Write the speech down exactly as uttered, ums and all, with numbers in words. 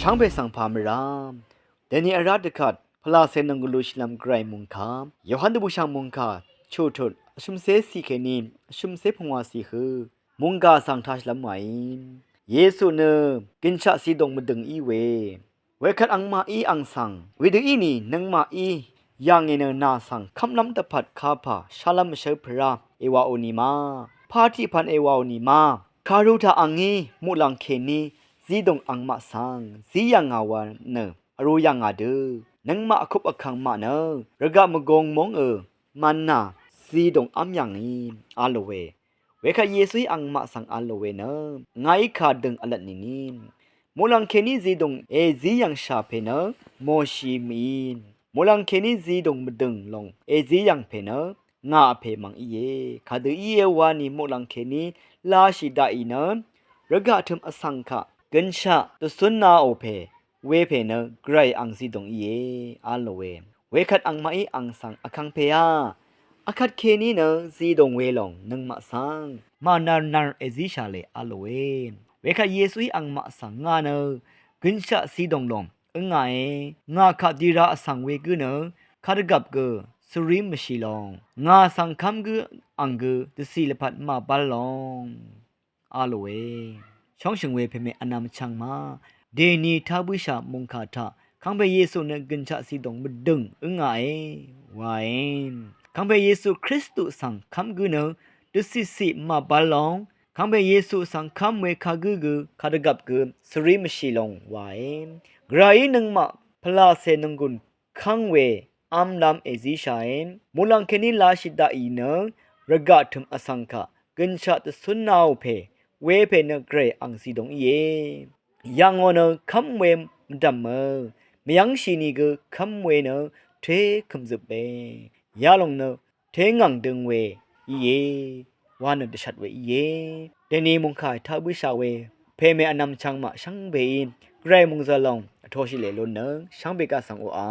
Shvngpè svng pà mvrá dèni vrá dvkvt pvlacè nònggùn lushìlv́m gvray mòngkà Yohan dvbùshv̀ng mòngkà chutut vshø̀mcé cì kèní vshø̀mcé pungwàcì hø mònggà svng tashìlv́m wàí. Yesu nø gønshaq zidòng mvdø̀ng í we. Wekvt angmaqí ang svng, wedø ínì nøngmaqí yàngì nø nà svng kv́mlv́m dvpvt kapà shálv́m mvshv́l pvrá èwàò nìma, pá tiqpv̀n èwàò nìma, kàru taq angí muqlàng kèní zidòng angmaq svng zí yv̀ngà wa nø vrū yv̀ngà dø nøngmaq vkup vkvng maq nø rvgaq mvgōng móng ø mvnà zidòng v́m yàngì a lòe. Wekvt Yesuí angmaq svng a lòe nø ngàí kàdø̀ng vlvt nìní, muqlàng kèní zidòng èzí yv̀ngshà pè nø Moshi mìí, muqlàng kèní zidòng mvdø̀ng lòng èzí yv̀ng pè nø ngà vpè mv̀ng íe. Kadø íe wani muqlàng kèní lashì daqì nø rvgaq tø̀m vsvng kaq gønshaq dvcúnnaò pè wepè nø gvray ang zidòng íe a lòe. Wekvt angmaqí ang svng vkvng pèá, akvt kèní nø zidòng we lòng nøngmaq svng mànarnar èzíshà lè a lòe. Wekvt Yesuí angmaq svng ngà nø gønshaq zidòng lòng ǿngàe. Ngà kaq dira vsvng we gǿ nø kadvgvp gø svrí mvshì lòng, ngà svng kv́m gǿ ang gø dvcì lvpat màbv́l lòng a lòe. Shóngshø̀ng we pèmè vnvm vchvng ma dèni tá bǿshà mòngkà taq Kangpe Yesu nø gønshaq zidòng mvdø̀ng ǿngàe wae. Kangpe Yesu Kristu svng kv́m gǿ nø dvcìcì màbv́l lòng, Kangpe Yesu svng kv́m we kagǿ gø kadvgvp gø svrí mvshì lòng wae. Gvrayí nøngmaq pvlacè nònggùn kv́ng we v́mlv́m èzíshàe. Muqlàng kèní lashì daqì nø rvgaq tø̀m vsvng kaq gønshaq dvcúnnaò pè wepè nø gvray ang zidòng íe. Yv̀ngò nø kv́m we mvdv̀mø, mvyv́ngshì nìgø kv́m we nø té kø̀mzøp we, yalòng nø té ngv̀ng døng we íe wa nø dvshvt we íe. Dèni mòngkà tá bǿshà we pèmè vnvm vchvng maq shvngbeí gvray mòngzø̀l lòng vtoshì lè lún nø shvngbe kaq svng oqà